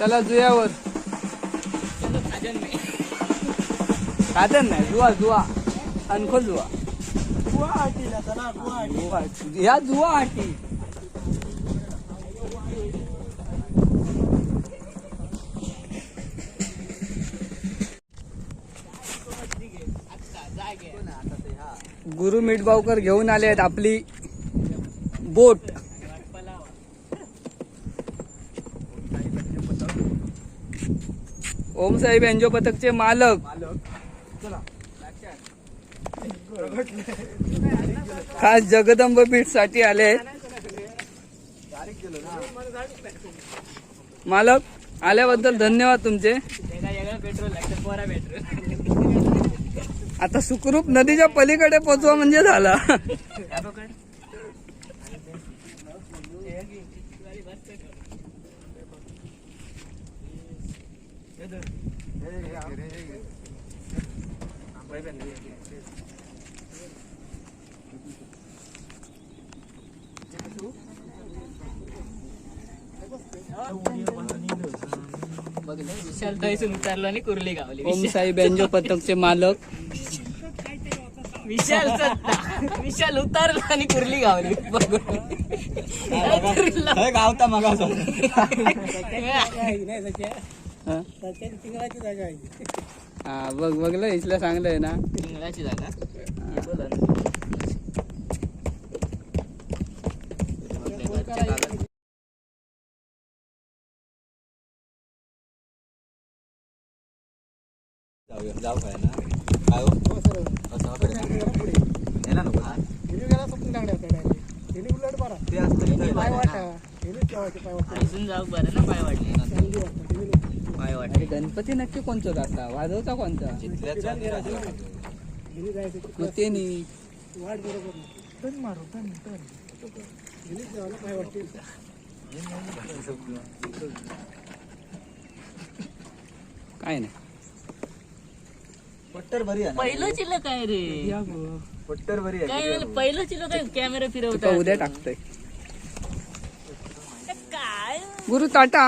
चला जुयावर. साधन नाही, जुवा जुवा अनखोल जुवा. गुवाहाटीला चला, गुवाहाटी. ह्या जुवा आटी. गुरु मिठबावकर घेऊन आले आहेत आपली बोट. ओम साहेब एनजीओ पथकचे मालक. खास जगदंब बीट साठी आले आहेत. मालक आल्याबद्दल धन्यवाद तुमचे. पेट्रोल लागतं, पोरा पेट्रोल. आता सुखरूप नदीच्या पलीकडे पोचवा म्हणजे झाला. विशाल थंयसून उतारलो आणि कुर्ली गावली. ओम साई बँजो पथकचे मालक. विशाल सत्ता विशाल उतारला आणि कुर्ली गावली बघून. गावता मग. हा? चिंगळाची जागा आहे. हा बघ, बघलं इथलं चांगलं आहे ना. पिंगळाची जागा बोला ना. जाऊ काय ना काय हो येणार नको ना? गेला स्वप्न चांगल्या होत्या direct. हिने उलट बरा. ते असतं तिथं. पाय वाटा. हिने ठेवायचे पाय वाटा. इथून जाऊ बरं ना, पाय वाटले. चांगली वाटतं. हिने नको. पाय वाटले. अरे गणपती नक्की कोणचा जाता, वाजवता कोणता? जिथल्याच आणि राजवाडा. हिने जायचं. मग ते नाही. वाट बरोबर नाही. टन मारू, टन, टन. हिने ठेवायला पाय वाटतील. काय नाही. पट्टर बरी आहे ना? पहिलं चिल्ल काय रे? पट्टर बरी आहे. काय पहिलं चिल्ल काय कॅमेरा तुका फिरवतात? उद्या टाकतोय. काय? गुरु टाटा.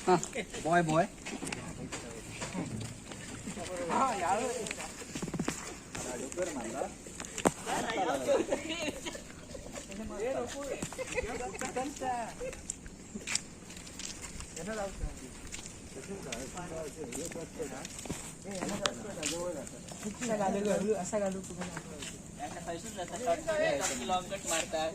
हा. Boy boy. Long cut मारतात.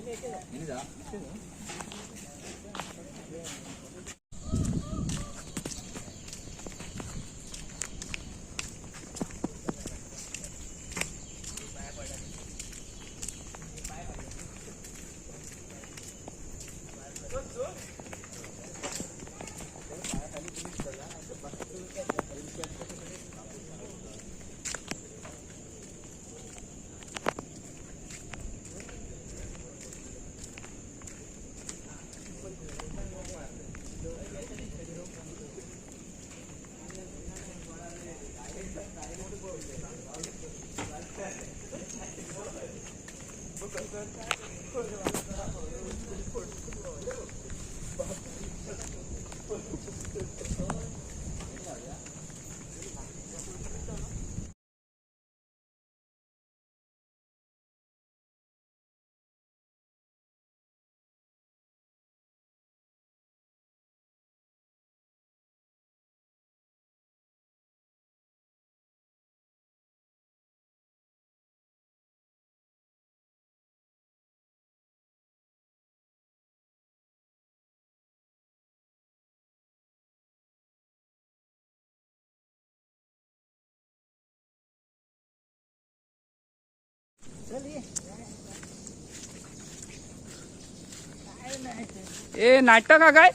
ए नाटक हा काय?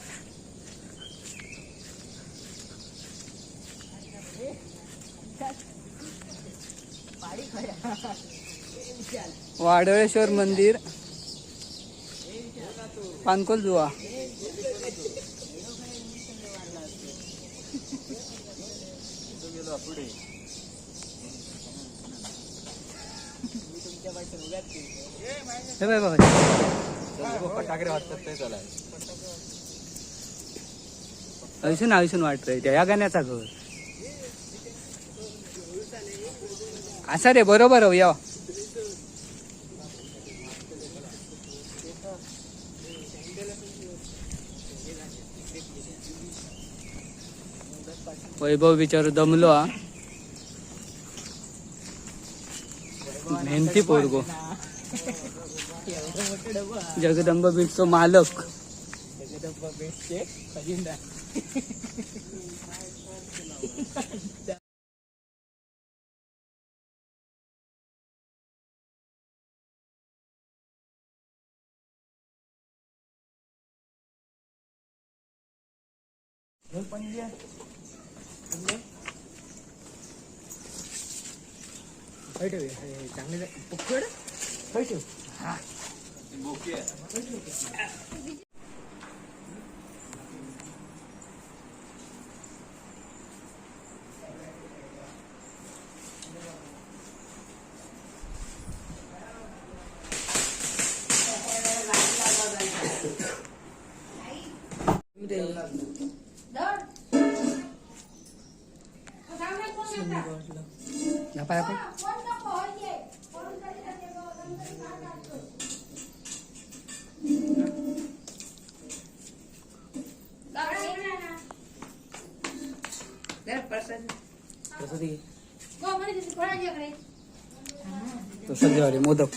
वाडळेश्वर मंदिर, पानकोल जुवा. हे बघ, बघ. फटाकडे वाजतात ते चला. हयसून हयसून वाट रे त्या गाण्याचा घर असा रे बरोबर हो यो. वैभव बिचारो दमलो हा. मेहनती पोरगो. एवढं मोठं डबा. जगदंबा बीटचो मालक. जगदंबा बेटचे खजिनदार. चांगले पकड. ठेव. या पाय आपण. प्रसाद घ्या रे modak.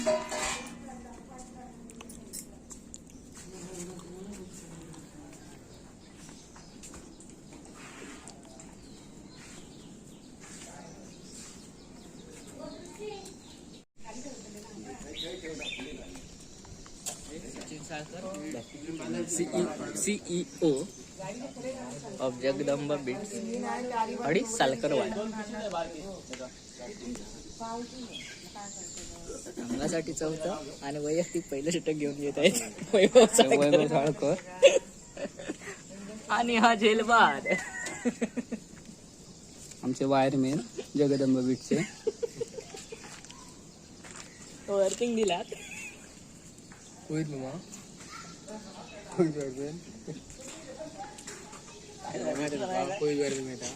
CEO of Jagdamba beats आणि सालकरवाडा. संघासाठी चौथं आणि वैयक्तिक पहिलं षटक घेऊन येत आहेत वैभव वैभव साळकर. साळकर. आणि हा झेलबाद. आमचे वायरमॅन जगदंबा बीटचे. वर्किंग दिलात. होईल मामा, होईल वर्जन. होईल वर्जन बेटा.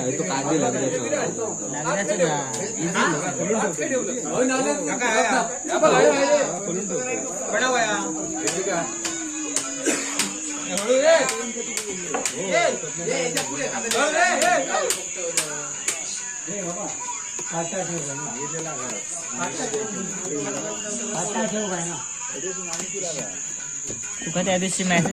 तो कांदे लागल्याचं. लागल्याचं ना. तुका त्या दिवशी मॅसेज